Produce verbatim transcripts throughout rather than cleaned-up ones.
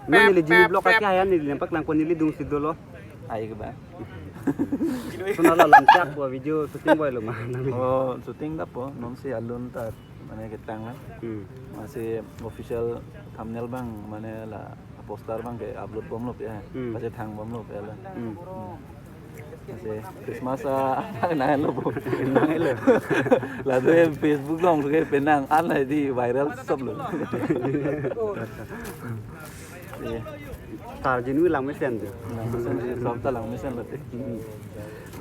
Non neli Jimmy Vlog aki ayan neli nampak nangkon neli dungsi dolo. Ai ke ba? Sona la lamchak po video shooting boy lo ma nang. Oh, shooting ta po, non si alun ta mane ketang la. Hmm. Masi official thumbnail abang mane la poster abang ke upload bomlo ya. Hmm. Pachethang bomlo ya la. Hmm. Hmm. Masi Christmas a nang lo bo. Nang lo. La do Facebook along ke penang an la di viral sob lo. Iya. Tar jinu lang mesen tu. Lang mesen, sob ta lang mesen berarti. Hmm.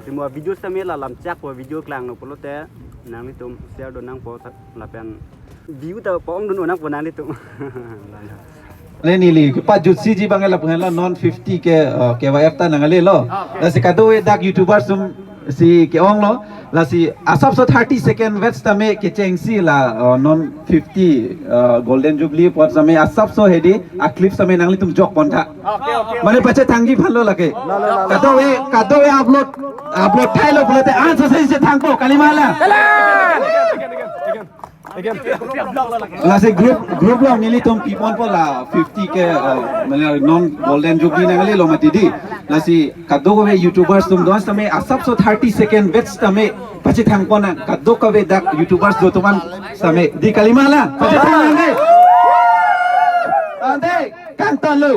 Semua video sitame la lamchak po video klanglo pulote nanglitum share do nangpo lapen view ta pom dun nangpo nanglitum. Le neli kepajutsi ji abang lapu henlo non fifty ke, uh, K Y F ta nanglelo. Ah, okay. Lasi kadokave dak YouTubers atum si ke-ong lo. Lasi asapso thirty second wait sitame kechengsi la, uh, non fifty, uh, Golden Jubilee apot sitame asapso hedi a clip sitame nanglitum jokpon tha. Okay, okay, okay. Mane pachethangji aphan lo lake. La, la, la, la. Kadokave, kadokave upload, upload thailo pulote an sose chethangpo, kalima la. Lasi group, group along nelitum piponpo la fifty ke, uh, mane non Golden Jubilee nanglelo mati di. Lasi kadokave YouTubers atum do sitame asapso thirty second wait sitame pachethangpon nang kadokave dak YouTubers do atum an sitame di, kalima la. Pachethang nang di. Ante kangton lo.